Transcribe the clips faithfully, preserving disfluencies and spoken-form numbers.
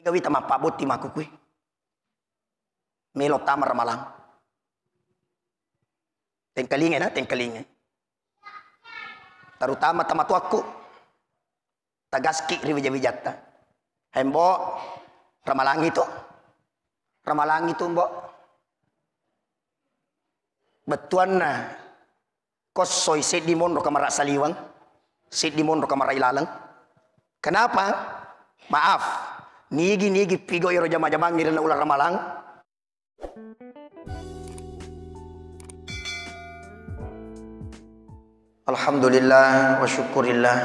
Gawi tama pabbotti makkukui. Melo tama ramalang. Tengkalingai na, tengkalingai. Terutama tamatuakku. Tagaski ri wija-wijatta. Hembo, ramalangi tu. Ramalangi tu, Mbo. Bettuanna kossoi seddi monro kamara saliweng, seddi monro kamara ilaleng. Kenapa? Maaf, nigi-nigi pigo iro jama-jamang ri uleng ramalang. Alhamdulillah wa syukurillah.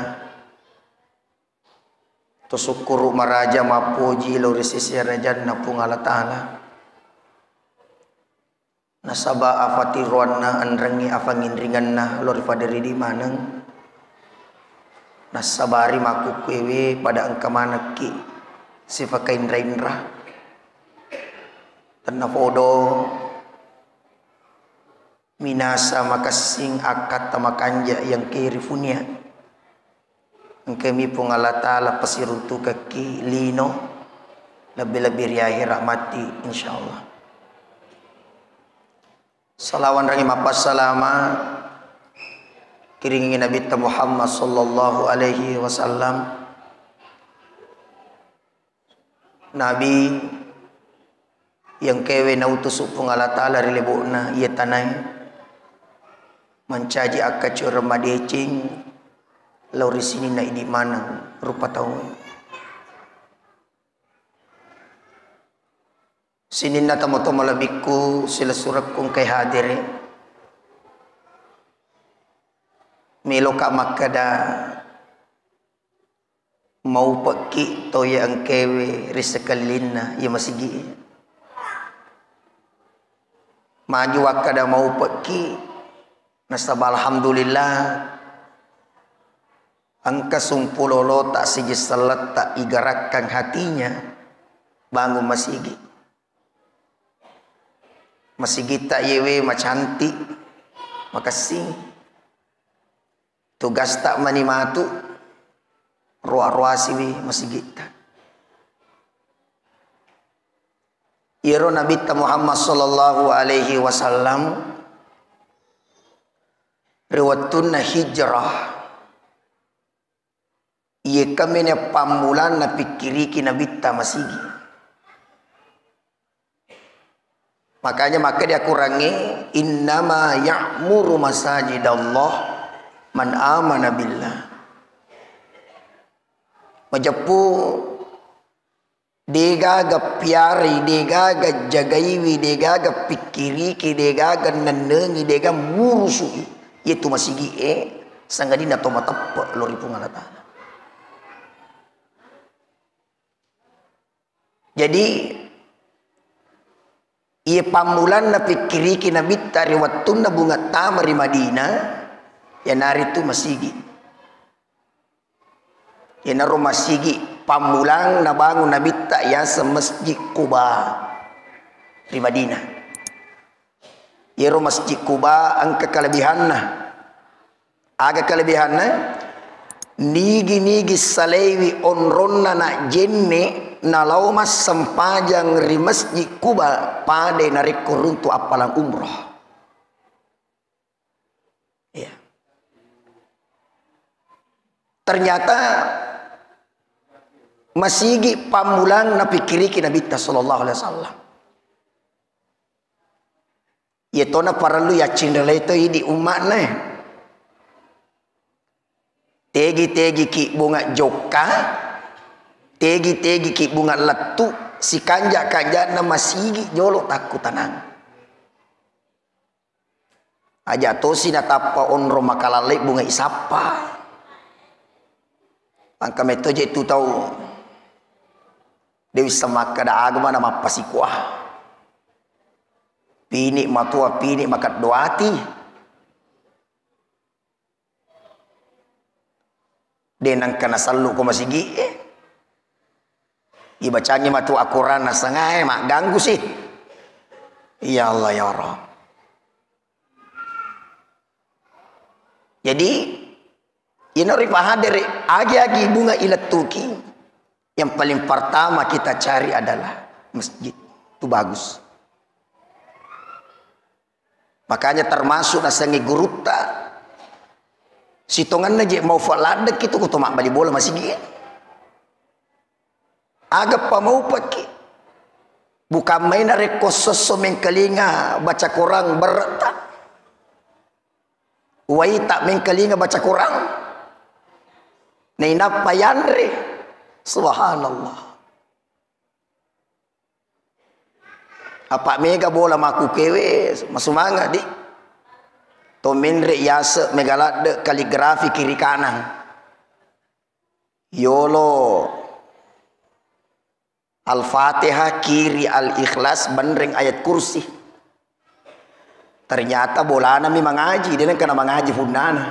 Tusukkuru maraja mappoji lao ri sese arajanna Puang Allah Ta'ala. Nasaba afatiroanna enrengngi afanginringenna lao ri faderi di maneng. Nasabari makkukkuewe pada engka manekki sifakainra-inra. Tennapodo minasa makessing akkatta makanja yang keri funia. Engkami Puang Allah Ta'ala pasiruntukekki lino lebbi-lebbi ri ahera matti, insyaallah. Salawanrengngi mappassalama kiringi Nabitta Muhammad sallallahu alaihi wasallam. Nabi yang kewe nautusu Puang Allah Ta'ala ri lebo'na iya tanae mancaji akkacoreng madeceng lao ri sininna idi maneng rupa tau. Sininna tomatoa malebikku, silessurekku engkai hadere. Meloka makkeda, maupekki toye engkewe ri sekelilinna iya masigi. Magi wakkeda maupekki, nasaba alhamdulillah, engka sumpulolota sigi selletta igarakkang hatinya bangun masigi. Masigitta iyewe macantik, makessing. Tugasta mani matu, roa-roasiwi masigitta. Iyaro Nabitta Muhammad sallallahu alaihi wasallam ri wettunna hijrah, iye kamene pammulanna pikkiriki Nabitta masigi. Makanya makkeda Qurangnge, "Innama ya'muru masajidallah man amana billah." Majeppu degaga piarai, degaga jagaiwi, degaga pikkiriki, degaga nennengi, degaga murusui, iyatu masigi'e sangadinna to mateppe' lao ri Puang Allah Ta'ala. Jadi, iye pammulanna pikkiriki Nabitta ri wettunna bunga tama ri Madinah, iyanaritu masigi. Iyanaro masigi pammulang nabangun Nabitta yaseng Masjid Quba ri Madinah. Iyaro Masjid Quba engka kalebihanna. Aga kalebihanna? Nigi-nigi salaiwi onronna najjenne nalao massempajang ri Masjid Quba padai narekko runtu appalang umroh. Iya. Ternyata masigi pammulang napikkiriki Nabitta sallallahu alaihi wasallam. Iyatona parellu yaccinrelai to idi umma'na. Tegi-tegi ki bunga jokka, tegi-tegi ki bunga lettu, sikanja-kanjana masigi jolo takkutanang. Aja tosi natappa onro makalalle bunga isappa. Angka metto je tu tau dewi semakkada agama na mappasikua. Pini matua, pini makeddoati. De nangka nasallu ko masigi e. Ibacangi matu Al-Quran nasangae magganggu sih. Ya Allah ya Rabb. Jadi ino ripahadere agi-agi bunga ilettuki. Yang paling pertama kita cari adalah masjid. Itu bagus. Makanya termasuk nasengi gurutta. Sitongenna je mau fa-, laddeki tu ko to mabbali bola masigi. Aga pamaupekki. Bukan main rekko sesso mengkalinga baca Quran berretta. Waita mengkalinga baca Quran. Nainappa yanre. Subhanallah. Apa mega bola makukewe, masumanga di. To menre yase mega ladde kaligrafi kiri kanan. Yolo Al-Fatihah, kiri Al-Ikhlas, benreng Ayat Kursi. Ternyata bolana mi mangaji, dia kena mangaji punnana.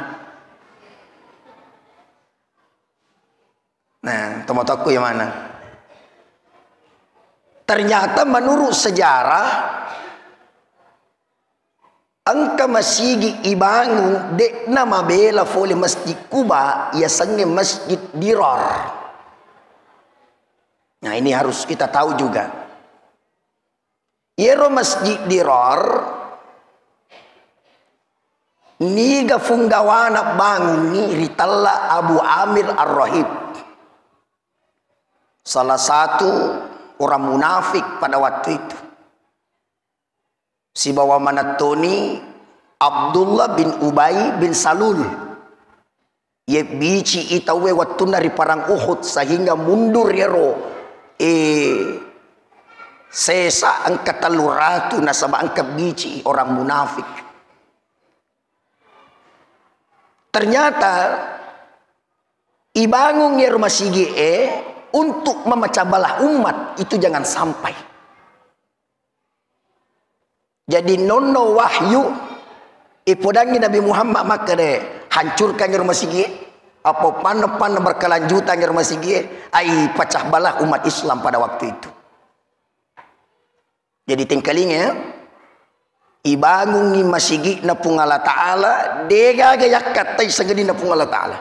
Nah, tomatoakku yang mana? Ternyata menurut sejarah, engka masigi ibangung, de'na mabela fole Masjid Kuba, yasengnge Masjid Dirar. Nah, ini harus kita tahu juga. Iyaro Masjid Dirar, niga funggawana bangungngi ritella Abu Amir Ar-Rahib. Salah satu orang munafik pada waktu itu. Sibawa manettoni Abdullah bin Ubay bin Salul. Ye bici i tauwe wettunna ri perang Uhud, sehingga mundur yero, eh, sesa engka tellu ratu nasaba engka bici orang munafik. Ternyata ibangun yero masigi e untuk memecah belah umat, itu jangan sampai. Jadi nonno wahyu, ipodangi Nabi Muhammad makkeda, hancurkan rumah sigi, apa panna-panna berkelanjutan rumah sigi, ai pecah belah umat Islam pada waktu itu. Jadi tengkalinga ya, ibangungi masigi na Puang Allah Ta'ala, degaga yakkattai sangedina Puang Allah Ta'ala.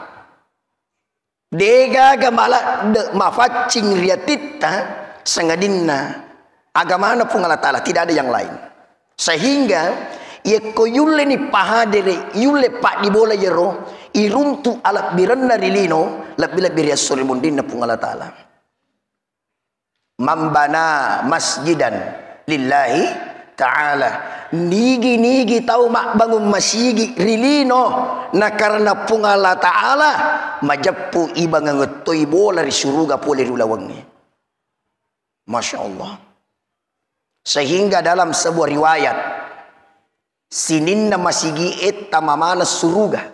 Degaga maladde mafaccing ri atitta sangadinna agamana Puang Allah Ta'ala, tidak ada yang lain. Sehingga yekko yulle ni pahadere, yulle paddibola yero, iruntu alabbirenna ri lino, lebbi-lebbi ri esso ri munrinna Puang Allah Ta'ala. Man bana masjidan lillahi ta'ala. Nigi-nigi tau mabbangung masigi ri lino na karena Puang Allah Ta'ala, majeppu ibangengettoi bola ri suruga pole ri ulawengnge. Masya Allah. Sehingga dalam sebuah riwayat, sininna masigi e tama maneng suruga.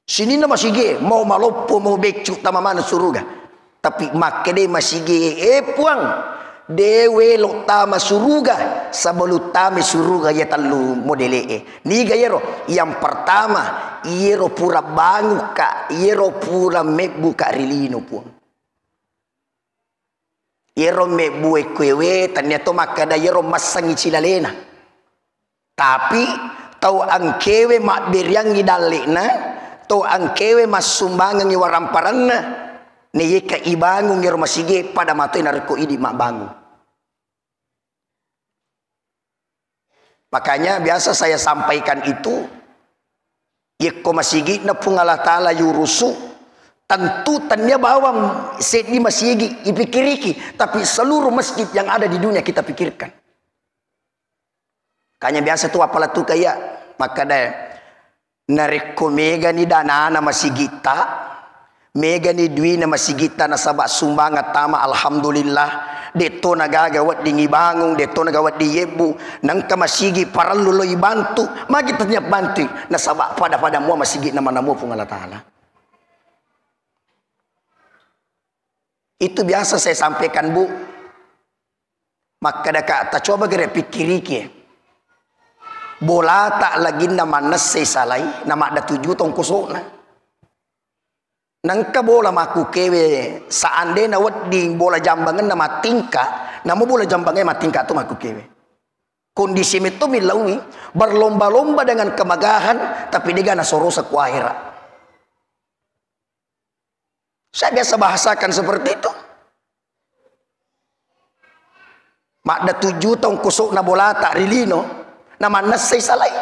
Sininna masigi e, mau maloppo, mau beccu, tama maneng suruga. Tapi makkeda masigi e, "Eh, Puang, de welo tama suruga, sebelum tama suruga ya tellu modele e." Niga yero? Yang pertama, yero pura bangukka, yero pura mebbuka ri lino, Puang. Yero mebbue kuewe, tania to makkeda yero massangi cilalena. Tapi tau engkewe mabberiangngi dallekna, tau engkewe massumbangengngi waramparanna, neyeka ibangung ero masigi pada matoi narekko idi mabbangung. Makanya biasa saya sampaikan itu, yekko masigina Puang Allah Ta'ala yurusu, tentu tania bawang seddi masigi ipikiriki, tapi seluruh masjid yang ada di dunia kita pikirkan. Kanya biasa tu apala tu kaya, makkada, narekko megani danana masigitta, megani duina masigitta nasaba sumbangeng tama, alhamdulillah, detto nagaga wedding ibangung, detto nagaga wedding yebbu, nengka masigi parellu lo ibantu, magi tania bantui, nasaba pada-pada mua masigina manamua Puang Allah Ta'ala. Itu biasa saya sampaikan, Bu. Makkadaka, tacoba gere pikkiriki. Bolata laginna mannessai salai, na madda tuju tongkosokna. Nengka bola makkukewe, seandainya wedding bola jambangenna mattingka, namo bola jambangenna mattingka tu makkukewe. Kondisi metto millaui, berlomba-lomba dengan kemegahan, tapi dega nasorosa ku akhirat. Saya biasa bahasakan seperti itu. Madda tujju taung kosokna bolata ri lino, na mannessai salai.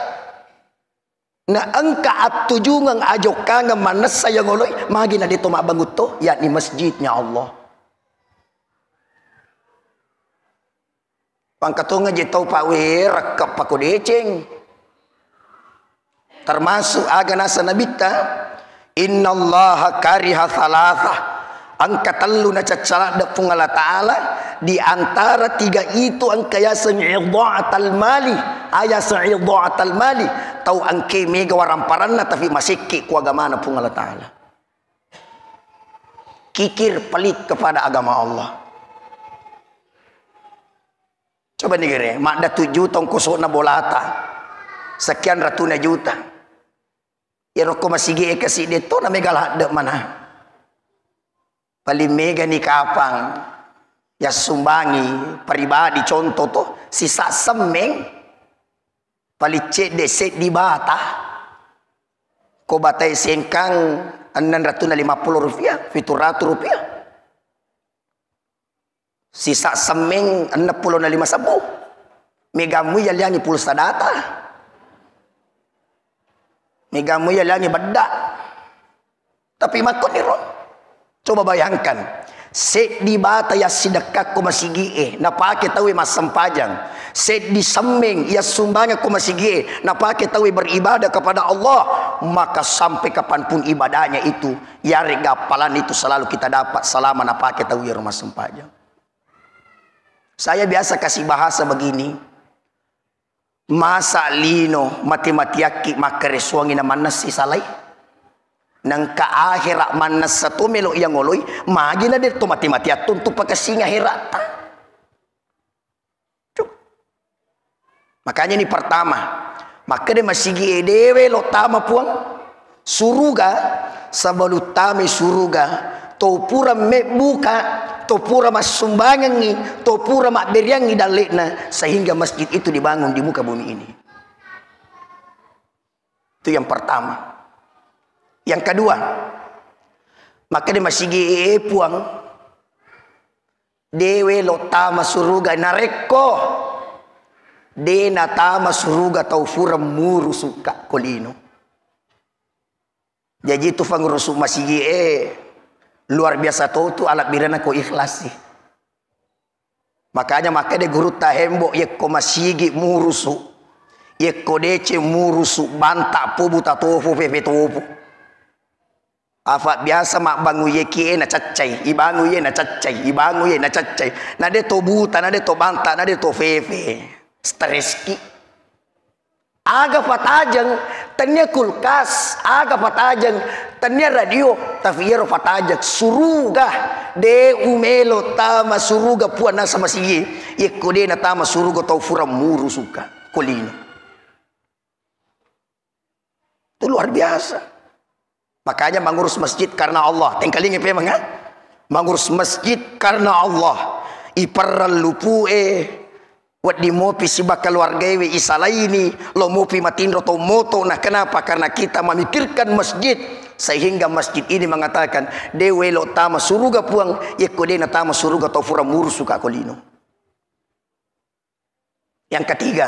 Na engka attujungeng ajokkangeng mannessa yang oloi, magi na deto mabbangun to, yakni masjidnya Allah. Pangkatonga je tau pawe rekke pako deceng. Termasuk aga nasa nabitta, "Innallaha kariha thalatha." Engka tellu nacaccaladde Puang Allah Ta'ala, di antara tiga itu engka yaseng idha'atal mali, ayaseng idha'atal mali, tau engke mega waramparanna tapi masekke ku agamana Puang Allah Ta'ala. Kikir pelit kepada agama Allah. Coba ni gere, madda tujju taung kosokna bolata. Sekian ratuna juta. Iyaro ko masigi e kasi de to na mega ladde mana. Paling mega ni kapang ya sumbangi pribadi contoh to sisa semmeng paling cedde seddi bata ko batai sengkang enam ratus lima puluh rupiah, tujuh ratus rupiah. Sisa semmeng enneng pulo na lima sebbu. Megammu yaliangi pulsa data. Megammu yaliangi bedda. Tapi makkoniro. Coba bayangkan, seddi bata yassidekka ko masigi e, napake tauwe massempajang. Seddi semmeng yassumbangeng ko masigi e, napake tauwe beribadah kepada Allah. Maka sampai kapanpun ibadahnya itu, yarega appalan itu selalu kita dapat selama napake tau iyaro massempajang. Saya biasa kasih bahasa begini, masa lino mati-matiakki makkaresuangi na mannessa salai? Nengka akhirat mannessa to melo yang oloi, magi na de to mati-matiatto untuk pakessing akhiratta. Cuk. Makanya ini pertama, makkeda masigi e dewe lo tama Puang suruga, sebelum tama suruga, to pura mebbuka, to pura massumbangengi, to pura mabberiangi dallekna, sehingga masjid itu dibangun di muka bumi ini. Itu yang pertama. Yang kedua, makkeda masigi e Puang, dewe lo tama suruga narekko de natama suruga tau fureng murusuka ko lino. Jaji tu fangurusu masigi e luar biasa to tu alabbiranna ko ikhlas sih. Makanya makkeda gurutta Hembo, yekko masigi murusu, yekko deceng murusu, banta pobu tatofu fefe tofu. Afa biasa mabbangun ye kie na caccai, ibangun ye na caccai, ibangun ye na caccai. Na de to buta, na de to banta, na de to fefe. Streski. Aga fatajeng, tennia kulkas, aga fatajeng, tennia radio, tapi iyaro fatajeng suruga. De umelo tama suruga Puang nasa masigi, yekko de natama suruga tau fureng murusuka ko lino. Itu luar biasa. Makanya mengurus masjid karena Allah. Tengkalingi pemeng, ha? Mengurus masjid karena Allah. Iperrellu pue, wedding mopi sibak keluargaewe isalaini, lo mopi matinro to moto. Nah, kenapa? Karena kita memikirkan masjid. Sehingga masjid ini mengatakan, de welo tama suruga Puang, yekko de natama suruga tau fura murusuka ko lino. Yang ketiga,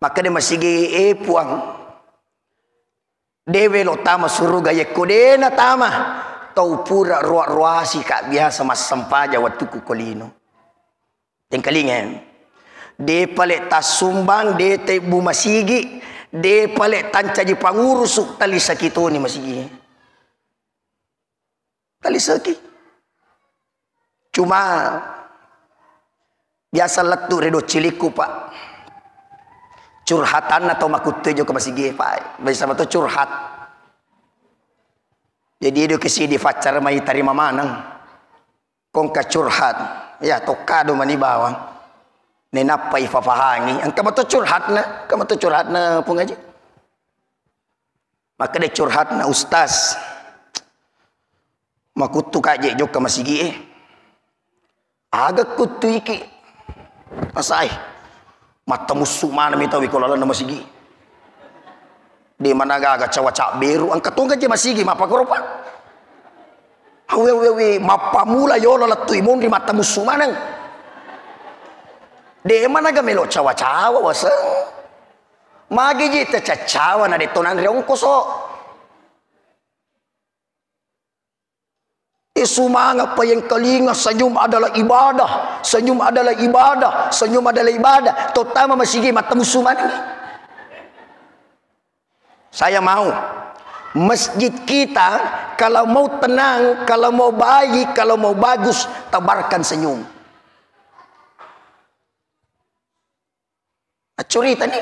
makkeda masigi, "Eh, Puang, de welo tama suruga yekko de natama tau pura roa-roasi ka biasa massempajang wettukku ko lino." Tengkalinga, de pale tassumbang, de tebbu masigi, de pale tancaji pangurusu, talisaki toni masigi. Talisaki. Cuma biasa lettu ri doccilikku, Pak. Curhatanna tau makuttue jokka masigi, Pak. Biasa mato curhat. Jadi, edo ke sidi faccar mai tarima maneng. Kongka curhat. Ya, tokkado mani bawang. Nenappa ifafahangi. Engka mato curhatna, engka mato curhatna, Pung Haji. Makkeda curhatna, "Ustaz, makuttu kaje jokka masigi e. Aga kuttu iki? Asai, mattamussu maneng mi tau iko lalenna masigi. De managaga cawa cabberu, engka tongga je masigi, mappakoro, Pak?" Awe, awe, awe, mappamula yolo lettu i monri mattamussu maneng. De managa melo cawa-cawa waseng. Magi ji tacaccawa na de to nanre ongkoso. E, sumanga payengkalinga, senyum adalah ibadah, senyum adalah ibadah, senyum adalah ibadah. Tottama masigi mattamussu maneng. Saya mau masjid kita kalau mau tenang, kalau mau baik, kalau mau bagus, tebarkan senyum. Accurita ni.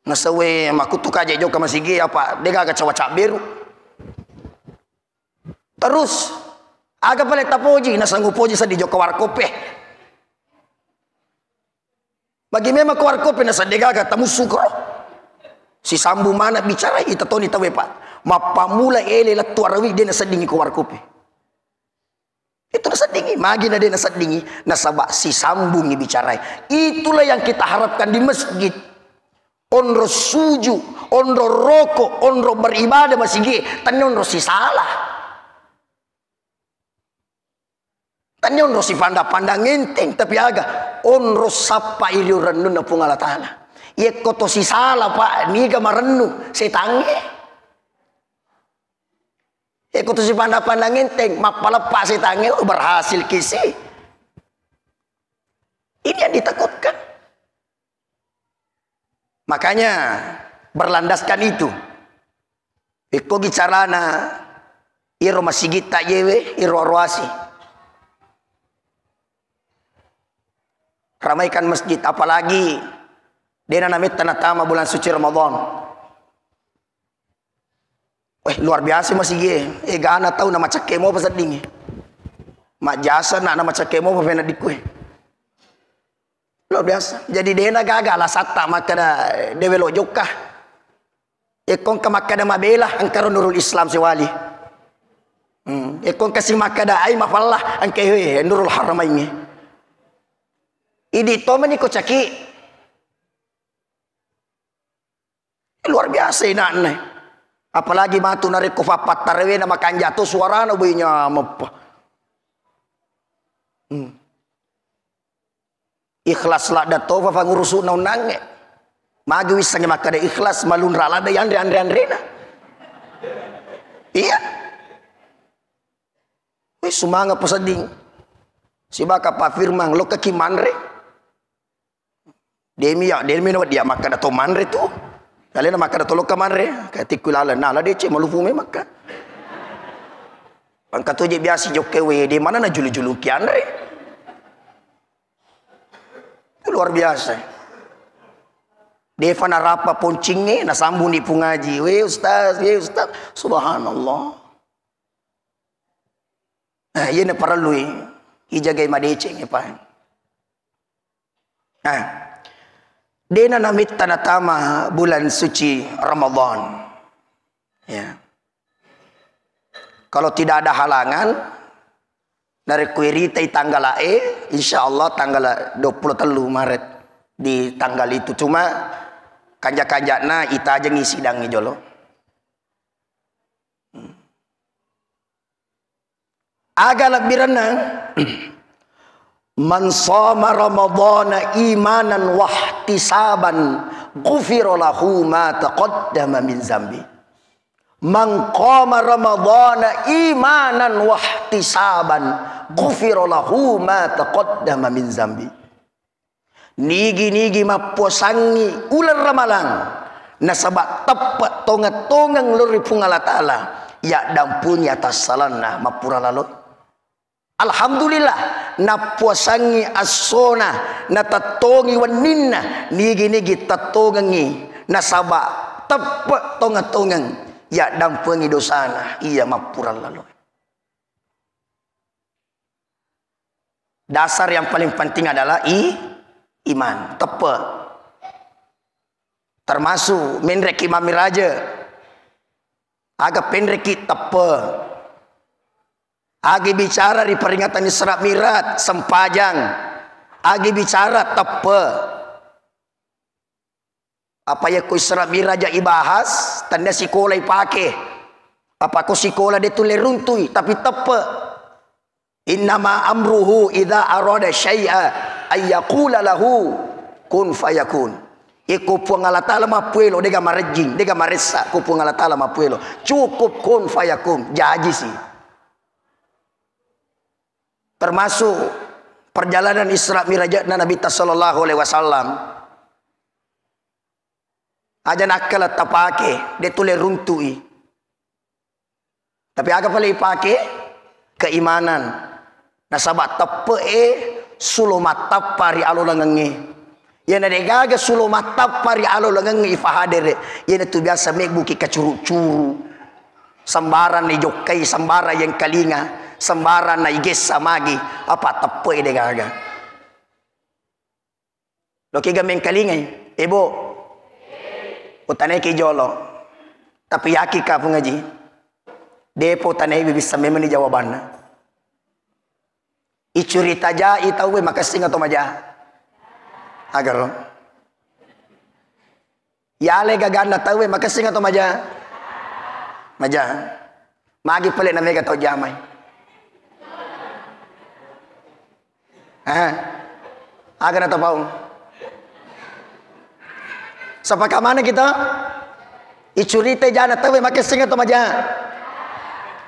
Nasawe makutu kaje jokka masigi apa degaga cawa cabberu. Terus aga pale tapoji, nasang upoji seddi jokka warkope. Bagi memang ko warkope nasadde gaga tamussu ko. Sisambung mana bicara ita toni tawe, Pak. Mappamula ele lettu arawi de naseddingi ko warkope. Itu naseddingi, magi na de naseddingi, nasaba sisambungi bicarai. Itulah yang kita harapkan di masjid. Onro suju, onro roko, onro beribadah masigi, tanya onro sisala. Tania onro sipanda-pandang enteng, tapi aga? Onro sappa iri urennunna Puang Allah Ta'ala. Yekko to sisala, Pak, niga marennu? Setangnge. Yekko to sipanda-pandang enteng, mappaleppa setangnge, oh, berhasil kisi. Ini yang ditakutkan. Makanya, berlandaskan itu. Ikkogi carana iro masigitta yewe, iro aroasi. Ramaikan masjid, apalagi dena nametta natama bulan suci Ramadan. Weh, luar biasa masigie. Egana tau namacakke mopa seddingnge. Majjasa na namacakke mopa fena dikkue. Luar biasa. Jadi dena gaga alasatta makkeda, eh, dewe lo jokka. Ekko engka makkeda mabela, engka ro Nurul Islam siwali. Hmm. Ekko engka si makkeda ai mafalla, engka, eh, Nurul Haramaingnge. Idi tomani ko caki. Luar biasa enakna. Apalagi matu narekko fappattarawena makanja to suarana, boi nyameppa. Hmm. Ikhlas ladda tofa fangurusu'na onnangnge. Magi wissengngi makkeda ikhlas, malunra ladda yanre anre-anrena. Iya. Wih, sumanga pasedding. Sibaka Pak Firman, lokkaki manre. Demi ya, demi na dia makkeda to manre tu. Alena makkeda to lokka manre, katikku laleng. Nah, la deceng malufu me makka. Pangka toje biasa jokke we, de mana na julu-julu ki anre. Itu luar biasa. Defa narapa poncingnge, nasambung di pungaji. We ustaz, we ustaz. Subhanallah. Nah, iya naparellui ijagai madeceng, ya, Pak. Nah, dena namitta natama bulan suci Ramadan. Ya. Kalau tidak ada halangan, narekko iritai tanggal A E, insya Allah tanggal dua puluh tellu Maret di tanggal itu. Cuma kanja-kanjana itajengi sidangngi jolo. Aga lebbirenna? Man shoma Ramadhana imanan wahtisaban, ghufira lahu ma taqaddama min zambi. Man qama Ramadhana imanan wahtisaban, ghufira lahu ma taqaddama min zambi. Nigi-nigi mappuasangngi uleng Ramalang, nasaba teppe tongeng-tongeng lao ri Puang Allah Ta'ala, yaddampungi atassalanna mappura lalo. Alhamdulillah, nappuasangngi essona, natettongi wenninna, nigi-nigi tettongengngi, nasaba teppe tongeng-tongeng, yaddampungi dosana iya mappura lalo. Dasar yang paling penting adalah i-, iman, teppe. Termasuk menreki mamiraja. Aga penreki teppe. Agi bicara di peringatan Isra Mi'raj, sempajang. Agi bicara teppe. Apa yakko Isra Mi'raj aja ibahas, tania sikola ipake. Apa ko sikola de' tulle runtui, tapi teppe'. Innama amruhu idza arada syai'a ayyaqula lahu kun fayakun. Iko Puang Allah Ta'ala mappuelo, de' ga marejjing, de' ga maressa, ko Puang Allah Ta'ala mappuelo. Cukup kun fayakun, jaji si. Termasuk perjalanan Isra Mirajna Nabitta sallallahu alaihi wasallam. Aja nakkala tapake, de' tulle runtui. Tapi aga pale ipake? Keimanan. Nasaba teppe'e sulo mattappa ri alolangengnge. Iyana degaga sulo mattappa ri alolangengnge ifahadere, iyanatu biasa mebbuki kacuru-curu. Sembarang naijokkai, sembarang yengkalinga, sembarang naigessa magi, apa teppe'e degaga. Lokiga mengkalingai, ebo, utanaiki jolo. Tapi yakin ka Puang Haji, depo tanaiwi bisa memang ni jawabanna. Icurita jai tauwe makessing atau maja? Agaro. Yale gaganna tauwe makessing atau maja? Maja. Magi pale na mega tau jamai. Eh. Aga na tapau. Sapaka mana kita? Icurita jana tauwe makessing atau maja?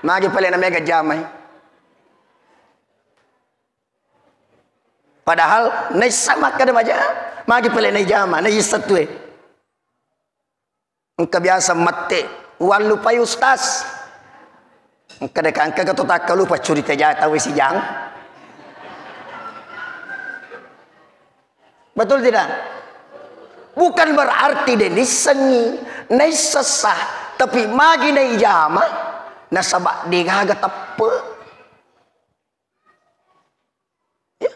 Magi pale na mega jamai. Padahal naissa makkeda maja, magi pale naijama, naissa tue. Engka biasa mette, wallupai ustaz. Engka deka engka to takkalupa curita ja tauwe sijang. Betul tidak? Bukan berarti de nissengi, naissessa, tapi magi naijama, nasaba degaga teppe. Ya.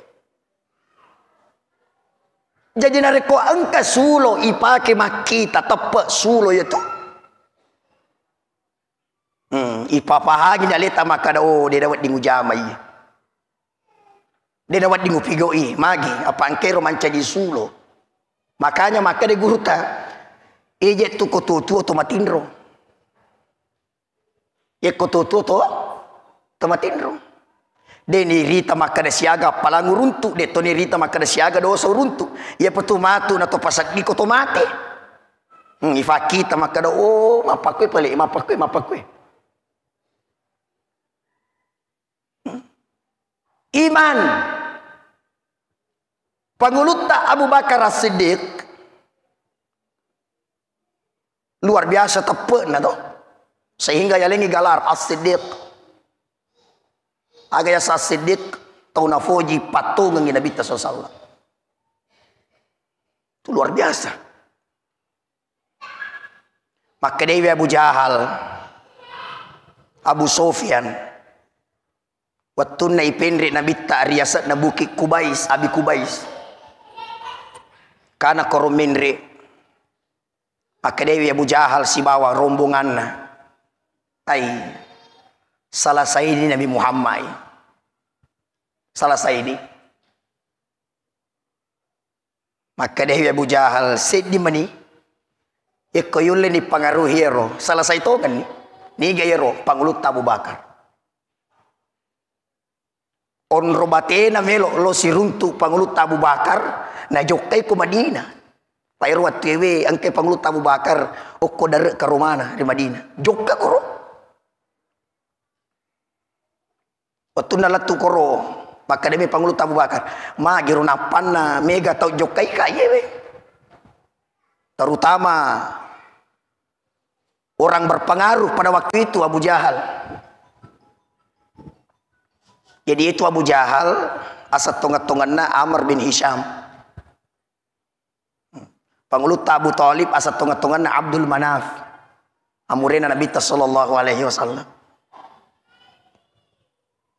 Jadi narekko engka sulo ipake makkita, teppe sulo iyatu. Hmm, ipapahangi aleta makkada, oh, de nawedding ujamai. De nawedding upigoi, magi, apa engkero mancaji sulo. Makanya makkada guruta, eje tu ko tuo-tuo to matinro. Yekko tuo-tuo to, to matinro. De nirita makkada siaga appalang uruntu, de to nirita makkada siaga dosa uruntu. Iya petu matu na to paseddiko to mate. Hmm, ifakkita makkada, oh, mappakkue pale, mappakkue, mappakkue. Hmm. Iman. Pangulutta Abu Bakar As-Siddiq luar biasa teppe'na to. Sehingga yalengi galar As-Siddiq. Aga yasa As-Siddiq tau nafoji pattongengi Nabitta sallallahu alaihi wasallam. Itu luar biasa. Makkedewi Abu Jahal, Abu Sofyan, wettunna ipenre Nabitta ri yase'na Bukit Kubais, Abi Kubais. Kana koro menre, makkedewi Abu Jahal sibawa rombonganna, ai, salah saini Nabi Muhammad, salah saini. Makkedawi Abu Jahal, seddi mani, yekko yulle ni pangaruhi ero, selesai tongenni. Niga ero? Pangulutta Abu Bakar. Onro batena melo lo siruntu Pangulutta Abu Bakar, najokkai ko Madinah. Pa ero wattu ewe engkai Pangulutta Abu Bakar, okko dare karomana ri Madinah. Jokka koro. Wettunna lettu koro, makkedami Pangulutta Abu Bakar, magiro nappanna mega tau jokkai ka iyewe. Terutama orang berpengaruh pada waktu itu, Abu Jahal. Jadi itu Abu Jahal, asal tonget-tongenna Amr bin Hisham. Pangulutta Abu Thalib, asal tonget-tongenna Abdul Manaf. Amurena Nabitta sallallahu alaihi wasallam.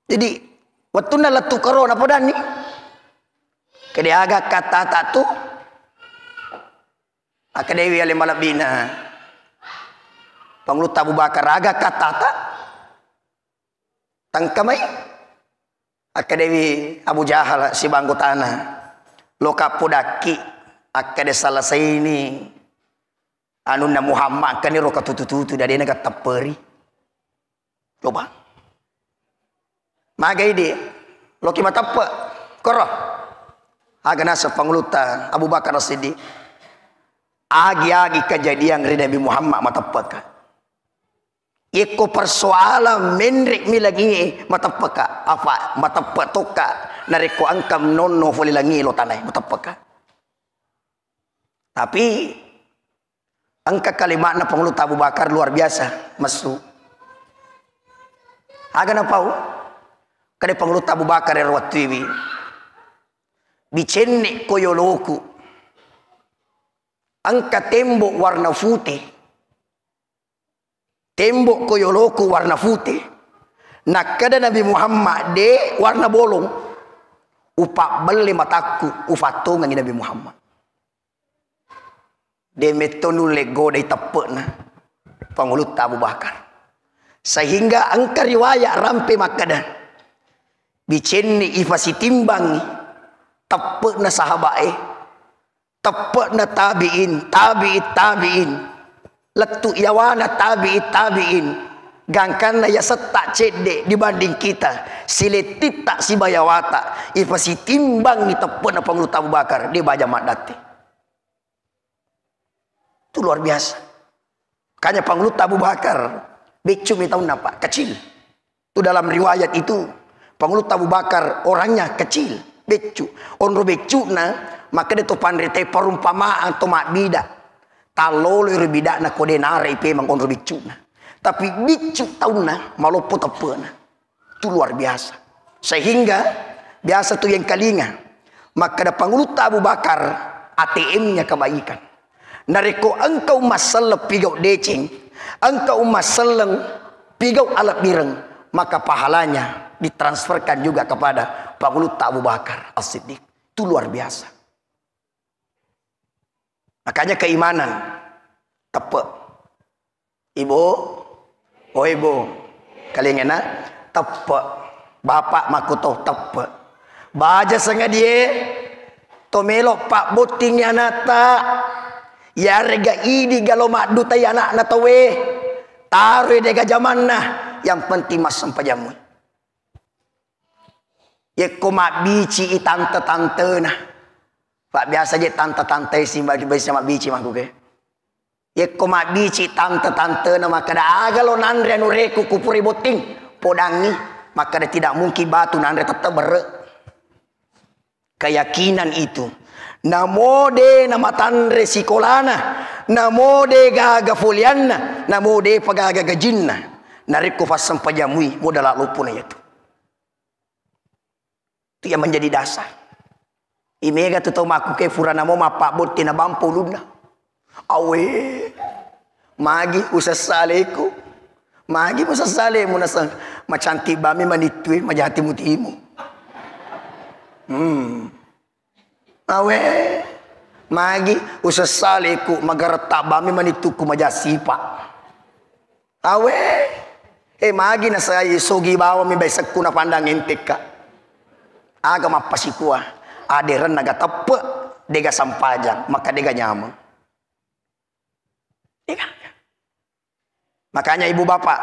Jadi, wettunna lettu koro napodanni, kede aga kattata tu, akkadewi ale malebbina Pangulutta Abu Bakar, aga kattata, tangkamai. Akkadewi Abu Jahal siba anggotana, loka podakki, akkade salasaini anunna Muhammad, akkaniro katutu-tutu, dadena gattapperi. Coba. Magai di, loki mateppe'. Koro. Aga naseng Pangulutta Abu Bakar As-Siddiq. Agi-agi kejadian ri Nabi Muhammad mateppe'ka. Yekko persoalan menre' mi langie mateppe'ka. Apa mateppe' tokka narekko engka nonno fole langie lo tanae mateppe'ka. Tapi engka kalimatna Pangulutta Abu Bakar luar biasa, messu. Aga napau? Kade Pangulutta Abu Bakar ero wattuiwi, "Bicenne' ko yoloku, engka tembok warna pute. Tembok ko yoloku warna pute." Nakkeda Nabi Muhammad, "De' warna bolong." Upabbelle matakku, ufattongengi Nabi Muhammad. De' metto nulle godai teppe'na Pangulutta Abu Bakar. Sehingga engka riwayat rampe makkeda, "Bicenni ifasitimbangi teppe'na sahaba'e, teppe'na tabi'in, tabi'it tabi'in, lettu yawana tabi'it tabi'in, gangkanna yasetta cedde dibanding kita, silettitta sibayawata, ifasitimbangi teppe'na Pangulutta Abu Bakar, de' baja maddatte." Itu luar biasa. Makanya Pangulutta Abu Bakar, beccu mi taunna, Pak, kecil. Itu dalam riwayat itu, Pangulutta Abu Bakar orangnya kecil, beccu. Onro beccuna, makkeda to panrita perumpamaan to mabbida. Tallolo ero bidana ko de' nare' ipemang onro beccuna. Tapi beccu taunna, maloppo teppe'na. Itu luar biasa. Sehingga biasa tu yang kalinga, makkeda Pangulutta Abu Bakar, A T M-nya kebaikan. Narekko engka umma selleng pigau deceng, engka umma selleng pigau alebbireng, maka pahalanya ditransferkan juga kepada Pangulutta Abu Bakar As-Siddiq. Itu luar biasa. Makanya keimanan, teppe'. Ibu, oh ibu, kalengena, teppe'. Bapak makkuto, teppe'. Baja sengadie, to melo' pabbottingi anatta, yarega idi galo maddutai anakna tauwe, taroi dega jamanna, yang penting massempajamui. Yekko mabbici i tante-tantena. Pak, biasa je tante-tante si mabbici makkuke. Yekko mabbici tante-tantena makkeda, "Aga lo nanre anu reku kupuri botting?" Podangi, makkeda, "Tidak mungkin batu nanre, tette' berre'." Keyakinan itu. Namo de' namatanre sikolana, namo de' gaga folianna, namo de' pa gaga gajinna. Narekko passempajamui, modala loppona iyatu. Itu yang menjadi dasar. Imega tu tau makkuke furana mo mappabbotting nabampo ulunna. Awe, magi usessaleku. Magi musessalemu naseng macantik bami manittue, majati mutimu. Hmm. Awe, magi usessaleku magaretta bami manittuku majasipa. Awe, eh, magi nasai sogi bawammi baisekku napandang entekka. Aga mappasikua, aderenna ga teppe', dega sampajang, maka dega nyameng. Dega. Makanya ibu bapak,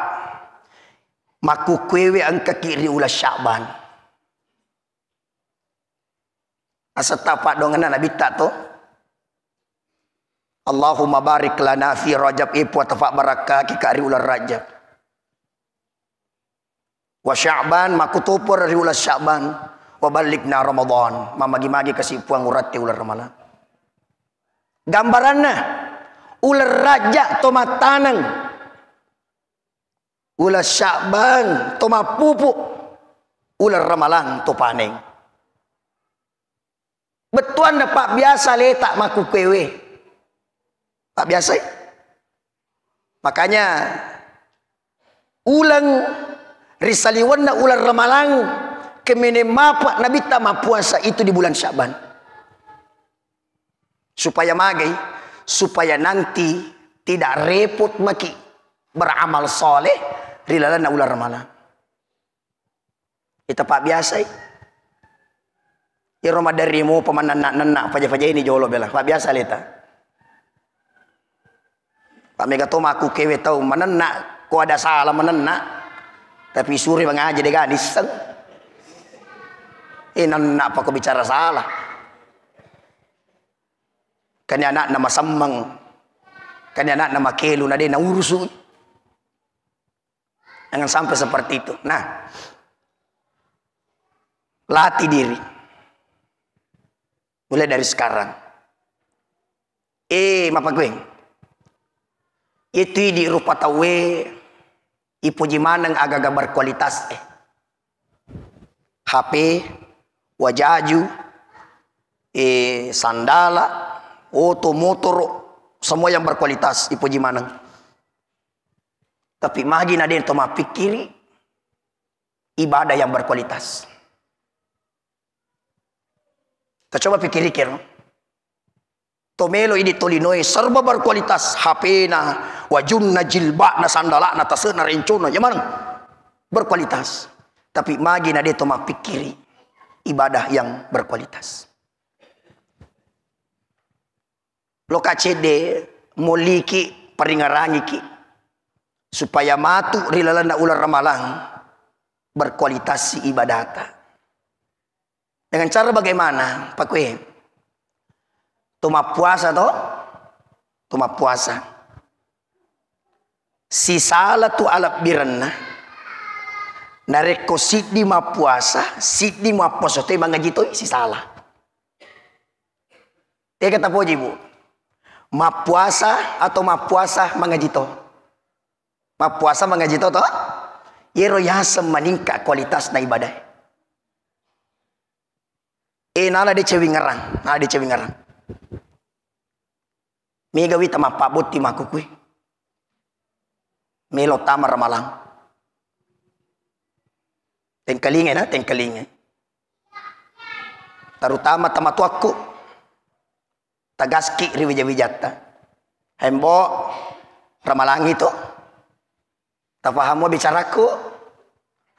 makkukkuewe engkaki ri uleng Sya'ban. Asetta paddoangenna Nabitta to. Allahumma barik lana fi Rajab, e Puang, tafabbarakkaki ka ri uleng Rajab. Wa Sya'ban, makkutoparo ri uleng Sya'ban, wa ballighna Ramadan, mamagi-magi kasi Puang uratti uleng Ramalang. Gambaranna, uleng Rajab to mattaneng, uleng Sya'ban to mappupu, uleng Ramalang to paneng. Bettuanna pabbiasa leta makkukkuewe. Pabbiasai. Makanya uleng ri saliwenna uleng Ramalang, kemeneng mapa Nabitta mappuasa itu di bulan Sya'ban. Supaya magai, supaya nanti tidak repot maki beramal soleh ri lalenna uleng Ramalang. Ita pabbiasai. Iro maderri mopa manenna-nenna, faja-fajaini jolo bela. Pabbiasa leta. Pak, mega to makkukkuewe tau manenna, ko ada salah manenna. Tapi suri mangaji de' ga nisseng. Eh, nanna apa ko bicara salah. Kani anakna masemmeng. Kani anakna makelu na de' naurusu. Jangan sampai seperti itu. Nah, latih diri. Mulai dari sekarang. Eh, mapakue. Itu idi rupa tauwe, ipoji maneng aga-aga berkualitas, eh. H P, wajaju, eh, sandala, oto, motoro, semua yang berkualitas, ipoji maneng. Tapi magi na de' to mappikkiri ibadah yang berkualitas. Kita coba pikkiri kero. To melo idi tolinoe serba berkualitas, H P-na, wajunna, jilba'na, sandala'na, tase'na, rencona, ya maneng berkualitas. Tapi magi na de' to mappikkiri ibadah yang berkualitas. Loka cedde, molliki, paringarangiki supaya matu ri lalenna uleng Ramalang berkualitas ibadata. Dengan cara bagaimana? Pakue. To mappuasa to? To mappuasa. Sisala tu alebbirenna. Narekko siddi mappuasa, siddi mappuasa toi mangaji toi sisala. Tega tapoji, Bu? Mappuasa atau mappuasa mangaji to? Mappuasa mangaji to, to? Yero yaseng maningka kualitasna ibadah. Eh, nala de' cewingerang, nala de' cewingerang. Mega wita mappabbotti makkukui. Melo tama Ramalang. Tengkalingai na, tengkalingai. Terutama tamatuakku. Tagaski ri wija-wijatta. Hembo, Ramalangi tu. Tapahammu bicaraku?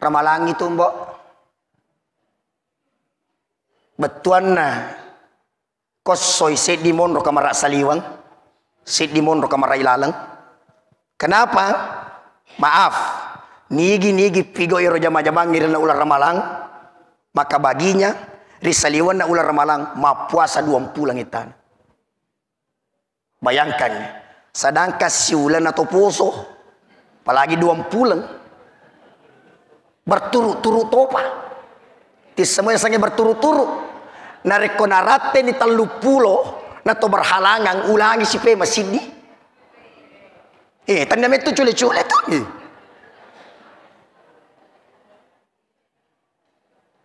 Ramalangi tu, Mbo. Bettuanna, kossoi seddi monro kamara saliweng, seddi monro kamara ilaleng. Kenapa? Maaf, nigi-nigi pigo ero jama-jamangngi ri uleng Ramalang, maka baginya ri saliwenna uleng Ramalang mappuasa duampuleng ettana. Bayangkan, sedangkan siuleng na to poso, apalagi duampuleng. Berturut-turut topa. Tissemua yasengnge berturut-turut. Narekko naratteni telluppulo, na to berhalangan, ulangi sipe masiddi. Eh, tania mettu cule-cule tu. Eh.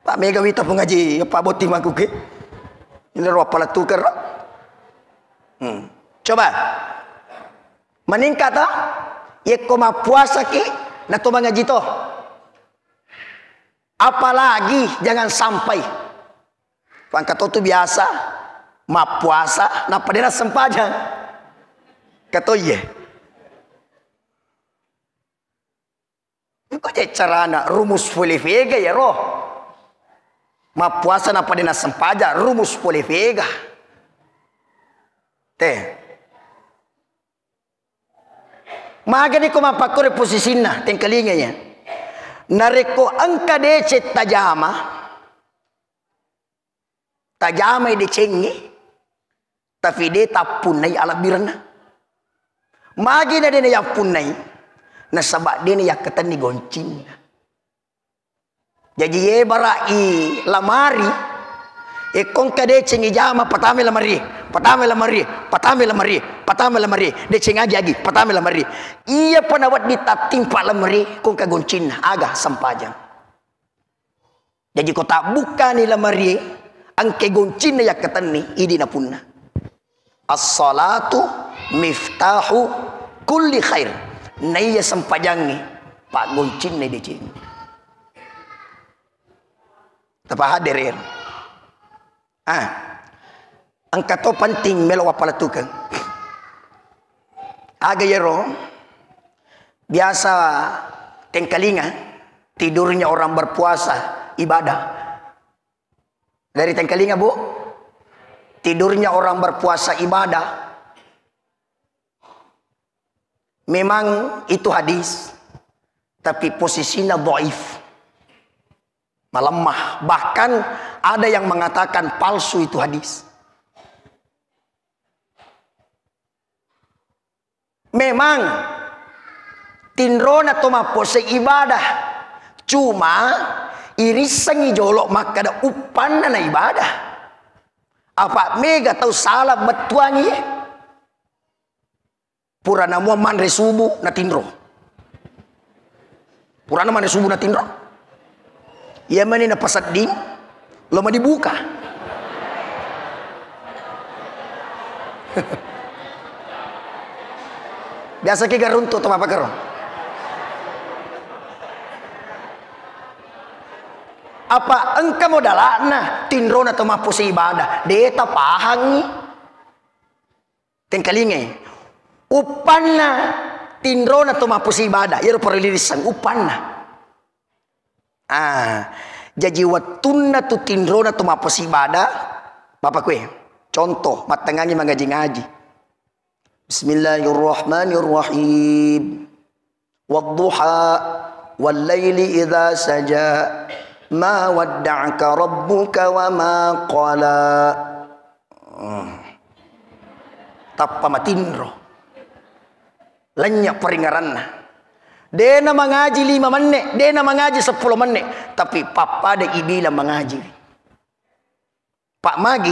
Pak mega wita pung aji, Pak botting makuke. Ini ro apa latu kero. Hmm. Coba. Meningkat, ah? Yekko mappuasaki, na to mangaji to. Apalagi jangan sampai. Pangkato tu biasa mappuasa, nappa dena sempajang. Katoye. Engko je carana rumus pole fega ya ro. Mappuasa nappa dena sempajang, rumus pole fega. Te. Magani ko mappakkoro posisinna, tengkalinga ya. Narekko engka deceng tajama, tajamai decengnge, tapi de tappunnai alebbirenna. Magi na de na yappunnai, nasaba de na yakkatenni goncinna. Jaji, yebara'i lamari, e, ko engka deceng ijama, patamai lamari, patamai lamari, patamai lamari, patamai lamari, deceng agi-agi, patamai lamari. Iyapa nawedding tattimpa lamari, ko engka goncinna, aga sempajang. Jaji, ko tabbukkani lamari, engka goncinna yakkatenni, idi napunna. As-salatu miftahu kulli khair. Naiya sempajangnge paggoncinna deceng. Tapahaddere. Ah. Engka to penting melo wappalettukeng. Aga yero biasa tengkalinga tidurnya orang berpuasa ibadah. Dari tengkalinga, Bu? Tidurnya orang berpuasa ibadah. Memang itu hadis. Tapi posisinya dhaif. Melemah. Bahkan ada yang mengatakan palsu itu hadis. Memang tinrona to mappuasa ibadah. Cuma irissengi jolo makkeda uppanna na ibadah. Apa mega tau salah bettuangi. Purana mua manre subuh na tinro. Purana manre subuh na tinro. Iya mani na pasedding, lo mani buka. Biasa ki garuntu to mapakaro. Apa engka modalana tinrona to mappuasa ibadah, de tapahangi. Tengkalingai. Uppanna tinrona to mappuasa ibadah, iyaro parellu irisseng uppanna. Ah, jaji wettunna tu tinrona to mappuasa ibadah, Bapak kue, contoh, mattengangi mangaji-ngaji. Bismillahirrahmanirrahim. Wadduha, wallaili idza saja, ma wadda'aka rabbuka wa ma qala. Hmm. Tappa matinro. Lenya paringaranna. Dena mangaji lima menne, dena mangaji seppulo menne, tapi pappada ibila mangaji. Pak magi,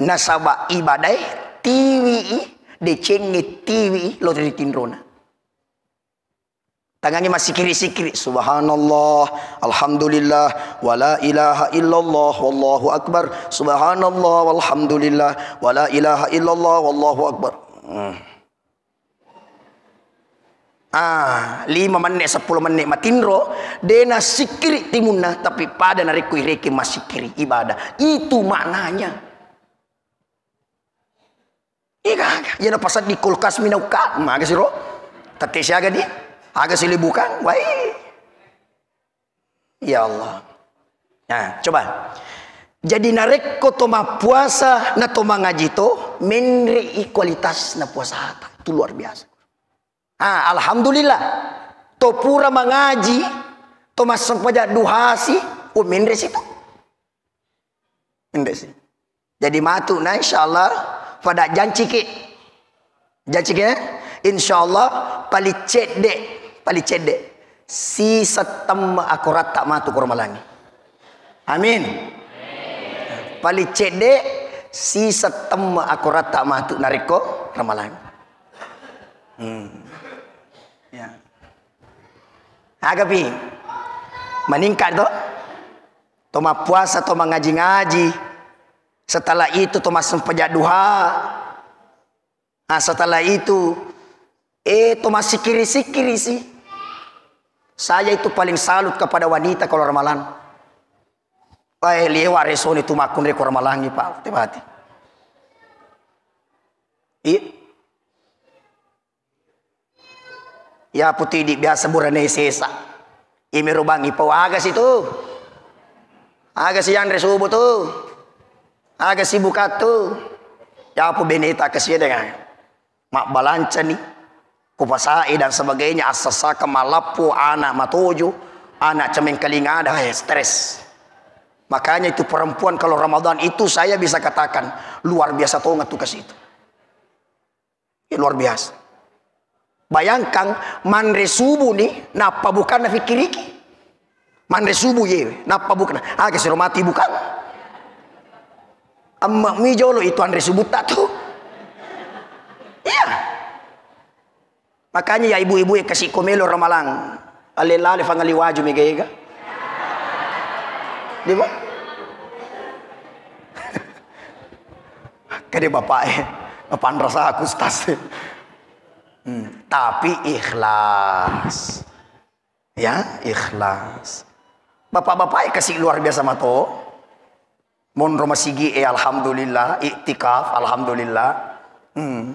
nasaba ibadae tiwi i, decengnge tiwi i, lo ri tinrona. Tangangi massikiri-sikiri, subhanallah, alhamdulillah, wala ilaha illallah, wallahu akbar, subhanallah, walhamdulillah, wala ilaha illallah, wallahu akbar. Hmm. Ah, lima menne, seppulo menne matinro, dena sikkiri timunna, tapi pada narekko ireke massikiri ibadah. Itu maknanya. Iya, iya na pasang di kulkas minauka, maga siro. Tette siaga di, aga sili bukan, wai. Ya Allah. Nah, coba. Jadi narekko to mappuasa na to mangaji to, menre'i kualitas na puasata. Itu luar biasa. Ah, alhamdulillah. To pura mangaji, to massempajang duhasi, oh, menre si to. Menre si. Jadi matu na insyaallah pada janciki. Janciki, eh? Insyaallah paling cedde, paling cedde. Siseng temme akoratta matu ko Ramalangi. Amin. Paling cedde siseng temme akoratta matu narekko Ramalangi. Hmm. Ya. Agapi. Meningkat to? To mappuasa, to mangaji-ngaji. Setelah itu to massempajang duha. Nah, setelah itu, eh, to massikiri-sikiri si. Saya itu paling salut kepada wanita kalau Ramalan. Wah, eh, liwa resoni tu makkun reko Ramalangi, Pak. Tebati. Iya. Ya putidi biasa burane sesa. Imi rubangi pau aga situ. Aga sianre subuh tu. Aga sibukattu. Yapu beneta kasiya dengan mabbalancani, kupasai dan sebagainya, assasaka malappu, anak matojo, anak cemengkalinga ada, eh, stres. Makanya itu perempuan kalau Ramadan itu saya bisa katakan luar biasa tonga tugas itu. Ya, luar biasa. Bayangkan, manre subuh ni, nappa bukanna fikiriki. Manre subuh ye, nappa bukanna. Aga siro mati bukan. Amma mi jolo itu anre subuh tak tu. Iya. Makanya ya ibu-ibu ya kasih komelo Ramalang. Ale lale fangali waju mega ega. Di ba? Kade bapak eh, panrasa aku stas. Hmm, tapi ikhlas. Ya, ikhlas. Bapak-bapak eh kasih luar biasa mato. Monro masigi eh alhamdulillah, iktikaf alhamdulillah. Hmm.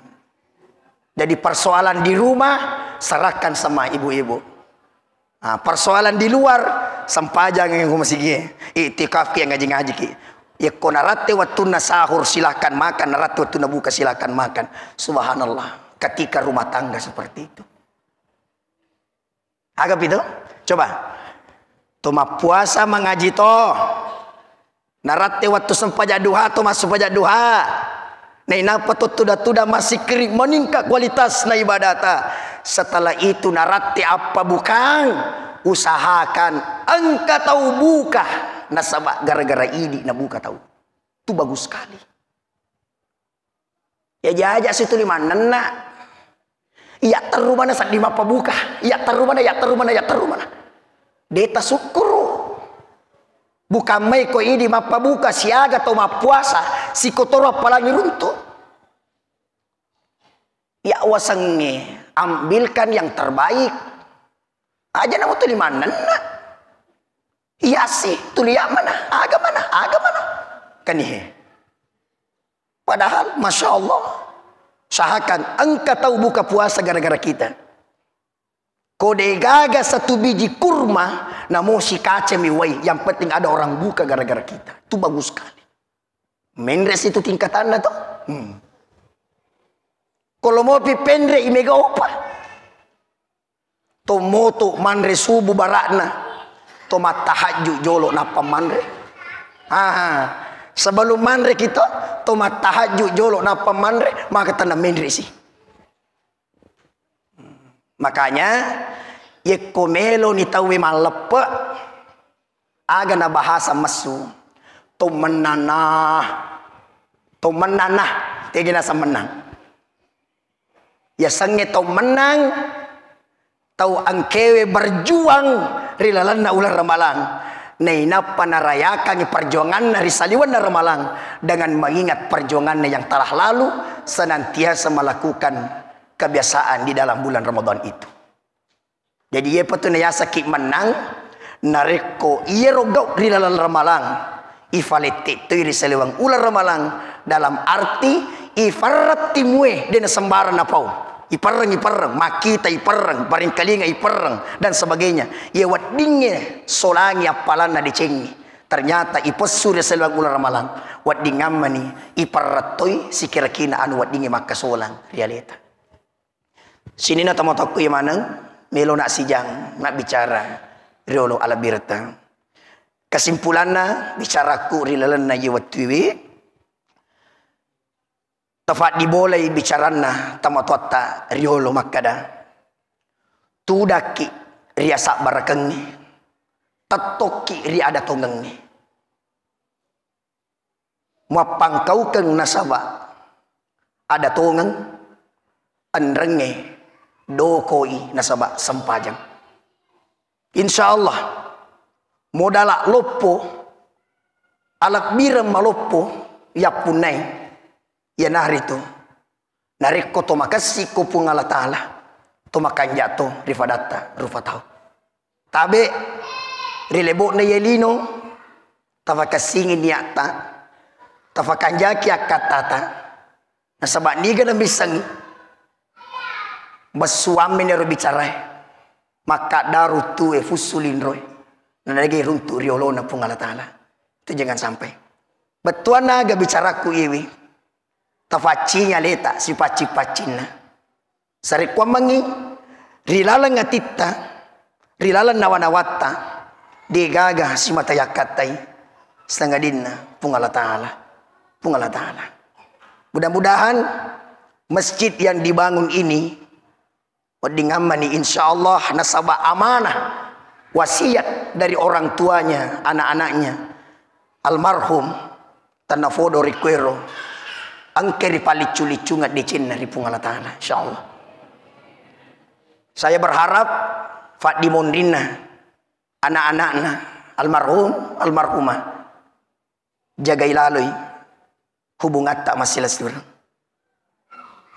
Jadi persoalan di rumah serahkan sama ibu-ibu. Nah, persoalan di luar, sempajang yang masigi, iktikaf ki, ngaji-ngaji ki. Yekko naratte wattunna sahur, silahkan makan. Naratte wattunna buka, silahkan makan. Subhanallah, ketika rumah tangga seperti itu. Aga pitu? Coba. To mappuasa mangaji to. Naratte wattu sempajang duha to massempajang duha. Nainappa to tuda-tuda massikkiri meningkat kualitas na ibadata. Setelah itu naratte appabukang, usahakan engka tau buka nasaba gara-gara idi nabuka tau. Itu bagus sekali. Ya jaja situ lima enam nak. Iya terru mana seddi mappabuka. Iya terru mana, iya terru mana, iya terru mana. Deta sukkuru. Bukan mai ko idi mappabuka siaga tau mappuasa, sikotoro apalagi runtu. Ya wasengnge, ambilkan yang terbaik. Aja namu tuli manenna. Iya sih, tuli ya mana? Aga mana? Aga mana? Kan ihe. Padahal, masya Allah, usahakan engka tau buka puasa gara-gara kita. Ko degaga satu biji kurma, namo sikacemi wai, yang penting ada orang buka gara-gara kita. Itu bagus sekali. Menre situ tingkatanna to. Hmm. Kalau mau pi penre i mega opa. To moto manre subuh barakna. To mattahajju jolo nappa manre. Aha. Sebelum manre kita, to mattahajju jolo nappa manre, maka tenang menre sih. Makanya, yekko meloni tauwe malleppe, aga na bahasa messu, to mennana, to mennana, tegi nasa mennang. Yasengnge tau mennang, tau engkewe berjuang ri lalenna uleng Ramalang. Nainappa narayakangngi perjuanganna ri saliwenna Ramalang dengan mengingat perjuanganna yang telah lalu, senantiasa melakukan kebiasaan di dalam bulan Ramadan itu. Jadi, iye patu nayasaki mennang, narekko iyero gau ri laleng Ramalang, ifalette toi ri saliweng uleng Ramalang, dalam arti iparreng timue, de nasembarang napau. Iparreng, iparreng, makkita iparreng, paringkalinga iparreng, dan sebagainya. Iye weddingnge solangi appalanna decengnge. Ternyata ipessu ri saliweng uleng Ramalang. Wedding ammani, iparreng toi sikira-kina anu weddingnge makkasolang ri aleta. Sininna tomatoakku iye maneng, melo nassijang nabbicara riolo alebbiretta. Kesimpulanna bicaraku ri lalenna iye wettuiwi, tafaddibolai bicaranna tomatoatta riolo makkada, tudakki ri asabbarakengnge, tettokki ri ada tongengnge. Muappangkaukeng nasaba ada tongeng, enrengnge dokoi nasaba sempajang. Insya Allah, modala loppo, alebbireng maloppo yappunnai, iyanaritu narekko to makessi ko Puang Allah Ta'ala, to makanja to ri fadatta rufa tau. Tabe ri lebo'na iye lino, tafakessingi niatta, tafakanjaki akkattata, nasaba niga namissengi, bessuammini ro bicarae, makkaddaru tue fussu linroe, nanagai runtu riolona Puang Allah Ta'ala. Itu jangan sampai. Bettuanna aga bicaraku iyewi, tafaccingi aleta sipacci-paccinna. Sarekkuammengngi ri laleng atitta, ri laleng nawa-nawatta, degaga simata yakkattai, sangadinna Puang Allah Ta'ala. Puang Allah Ta'ala. Mudah-mudahan masjid yang dibangun ini wedding ammani, insya Allah, nasaba amanah wasiat dari orang tuanya, anak-anaknya, almarhum Tannafodo ri kuero, engka ripaliccu-licunga decenna ri Puang Allah Ta'ala, insyaallah. Saya berharap faddimonrinna, anak-anakna, almarhum, almarhumah, jagai laloi hubungatta massilessureng.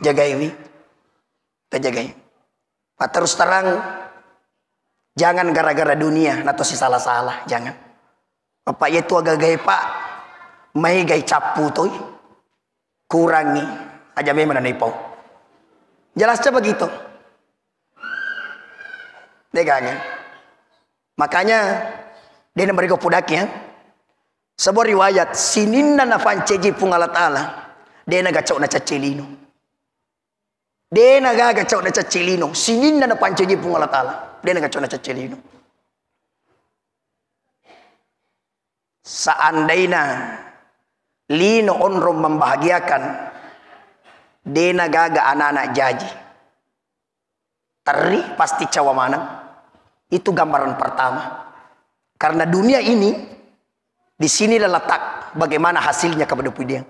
Jagaiwi, tajagai. Pak, terus terang, jangan gara-gara dunia nato sisala-sala, jangan. Bapak, iya tu agagai, Pak, maegai cappu toi, kurangi, aja memang nanai pau. Jelasnya begitu. Deganya. Makanya, dia namarigo pudaki, ya. Sebuah riwayat, sininna nafanceji Puang Allah Ta'ala, dia nagacau na cacce lino. Dena gaga cau na cacce lino, sininna napancaji Puang Allah Ta'ala. De' nagacona cacce lino. Seandaina lino onrong membahagiakan, de' nagaga anak-anak jaji. Terri pasti cawa maneng. Itu gambaran pertama. Karena dunia ini, di sinilah letak bagaimana hasilnya kepada pudiang.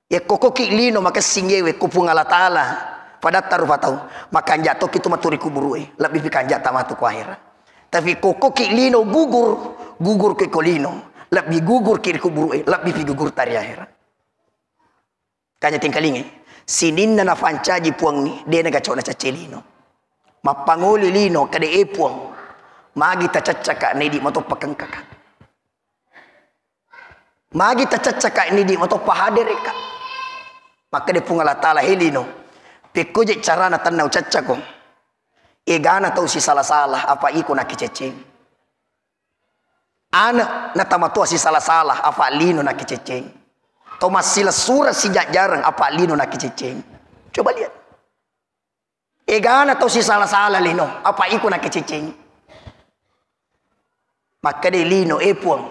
Yekko koki lino makessing yewe ko Puang Allah Ta'ala, padatta rupa tau, makanja' tokki tu matu ri kuburu'e, lebbi pi kanja' tamatu ko akhirat. Tapi ko koki lino gugur, gugur ki ko lino, lebbi gugur ki ri kuburu'e, lebbi pi gugur ta ri akhirat. Kanya tengkalingai, sininna nafancaji Puangnge, de' nagacona cacce lino. Mappangoli lino, kade e Puang, magi tacaccaka, nedi matoppa kengkaka. Magi tacaccaka, nedi matoppa hadereka. Makkeda Puang Allah Ta'ala, he lino, pekko je carana tenna ucaccako. Egana tau sisala-sala, apa iko nakiceceng. Ana' natamatoa sisala-sala, apa lino nakiceceng. To massilessureng sijajjareng, apa lino nakiceceng. Coba lihat. Egana tau sisala-sala lino, apa iko nakiceceng. Makkeda lino, e Puang,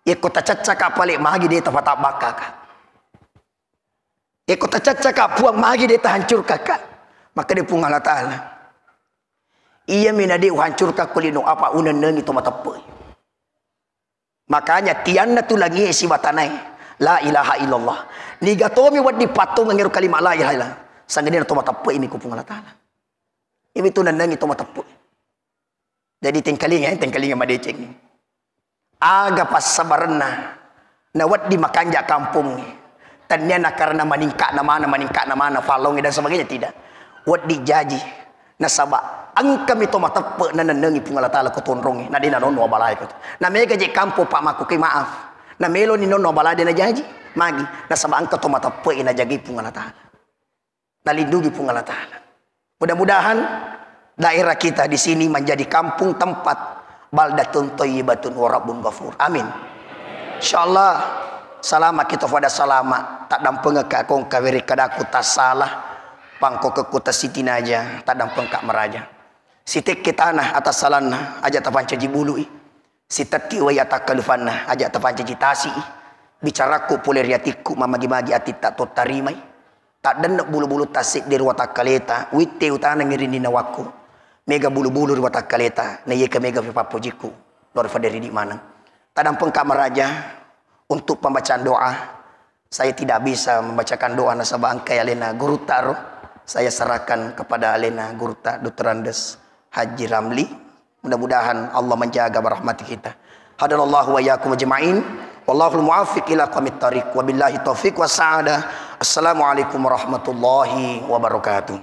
yekko tacaccaka pale magi de' tafatabbakaka. Yekko tacaccaka Puang magi de' tahancurkaka. Makkeda Puang Allah Ta'ala, iyami na de' uhancurkakko lino, apa unennengi to mateppe'i. Makanya tianna tu langie sibatanae, la ilaha illallah. Niga tomi wedding pattongeng ero kalimat la ilaha illallah. Sangadinna to mateppe'i mi ko Puang Allah Ta'ala. Imi tu nennengi to mateppe'i. Jadi tengkalinga, eh, tengkalinga madeceng. Aga passabarenna na wedding makanja' kampongnge. Tennia na karena maningka'na mana, maningka'na mana, falongnge dan sebagainya, tidak. Wedding jaji. Nasaba engkami to mateppe' nanennengi Puang Allah Ta'ala ko tonrongnge, na de' nanonno abalae ko. Na mega je kampong, Pak, makkuke maaf. Na meloni nonno abalae de' najaji. Magi? Nasaba engka to mateppe' najagi Puang Allah Ta'ala. Nalindungi Puang Allah Ta'ala. Mudah-mudahan daerah kita di sini menjadi kampung tempat baldatun thayyibatun wa rabbun ghafur. Amin. Insyaallah, salama kita pada salama. Taddampengekka kongka weri kadaku tassalah. Pangkokekku tasitinaja, taddampengekka maraja. Sitekke tanah atassalanna, aja tapancaji bului. Sitetti wai atakkalufanna, aja tapancaji tasi'i. Bicarakku pole ri atikku, mamagi-magi atitta to tarimai. Taddenne bulu-bulu tassedde ri watakkaleta, witte utanengi ri ninawakku. Mega bulu-bulu ri watakkaleta, na iye ka mega fipappojikku, lori fadde ridi maneng. Tadampengka maraja untuk pembacaan doa. Saya tidak bisa membacakan doa nasaba engkai alena gurutta ro. Saya serahkan kepada alena gurutta Doktor Andes Haji Ramli. Mudah-mudahan Allah menjaga merahmati kita. Hadanallahu wa iyyakum ajma'in. Wallahul muwaffiq ila aqwamit thariq. Wabillahi taufiq was sa'adah. Assalamualaikum warahmatullahi wabarakatuh.